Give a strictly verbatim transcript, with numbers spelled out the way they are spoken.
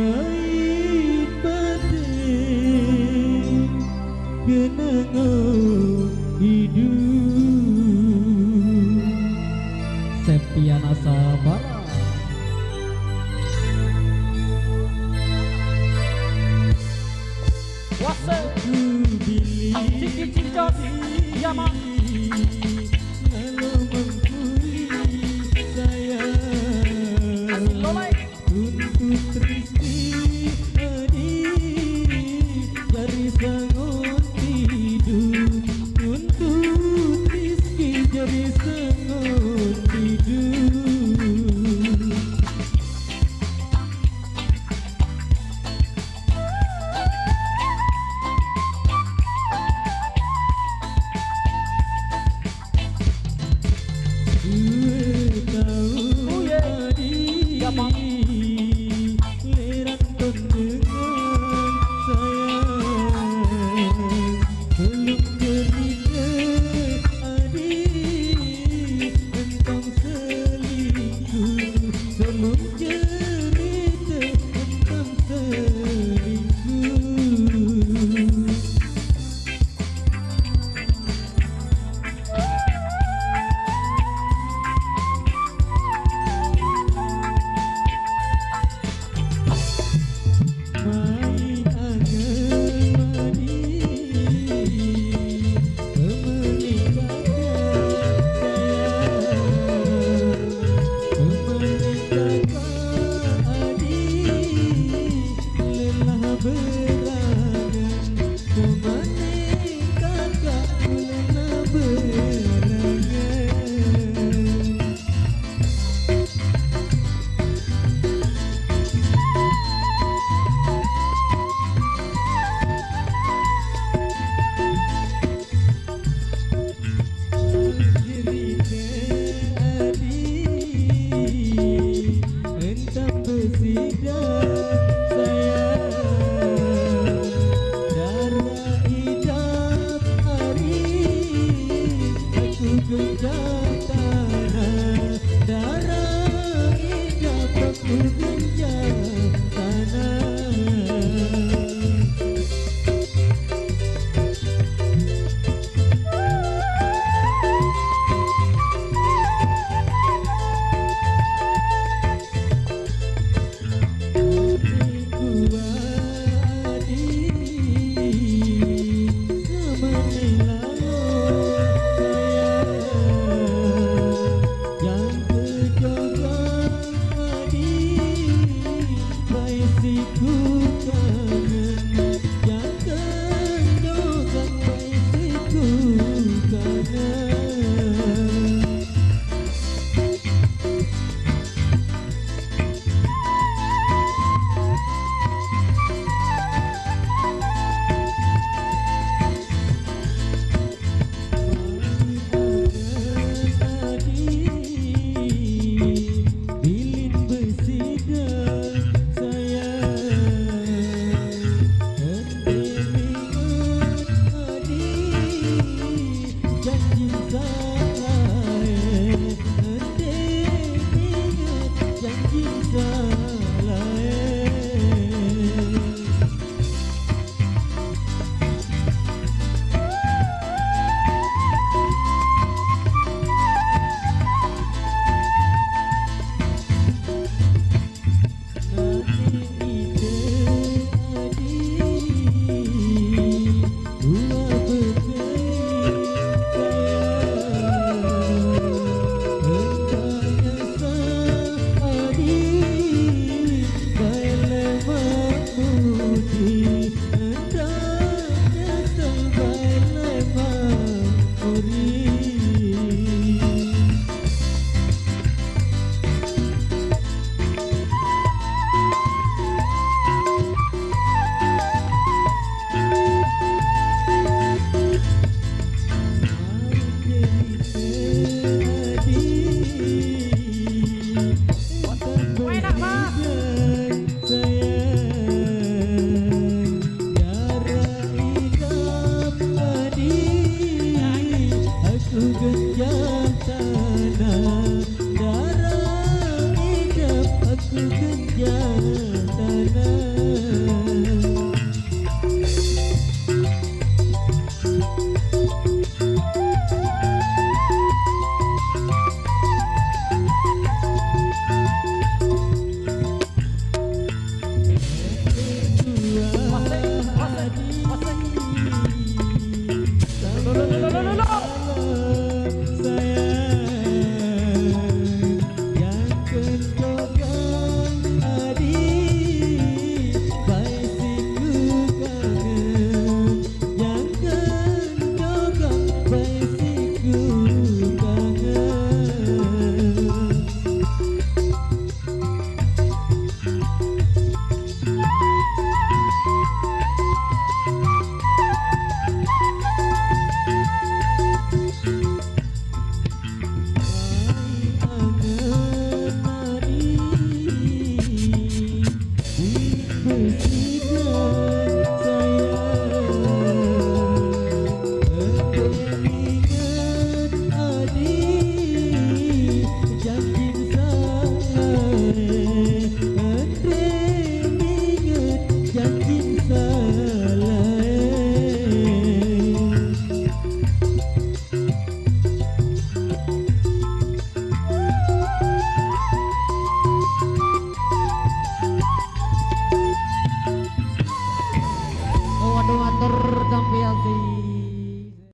Lain batin kenangan hidup. Septiana Sabara. Wase. Aku bilik. Asik di Cincos. Iya, Mak. Lalu mengkuli sayang. Asik lolai. Tuntut Rizki adi jari sangon tidur. Tuntut Rizki jari sangon tidur. Dua taun tadi, leran kon dengan sayang. Belum cerita adi tentang selingkuh. Belum cerita tentang selingkuh. Mai angan mani, pemening kakak sayang. Pemening kakak adi, lelah berangan. Pemening kakak, lelah berangan. Cerita adi entang besidang sayang. Darah idap ari aku genjang tanah. Darah idap aku genjang tanah.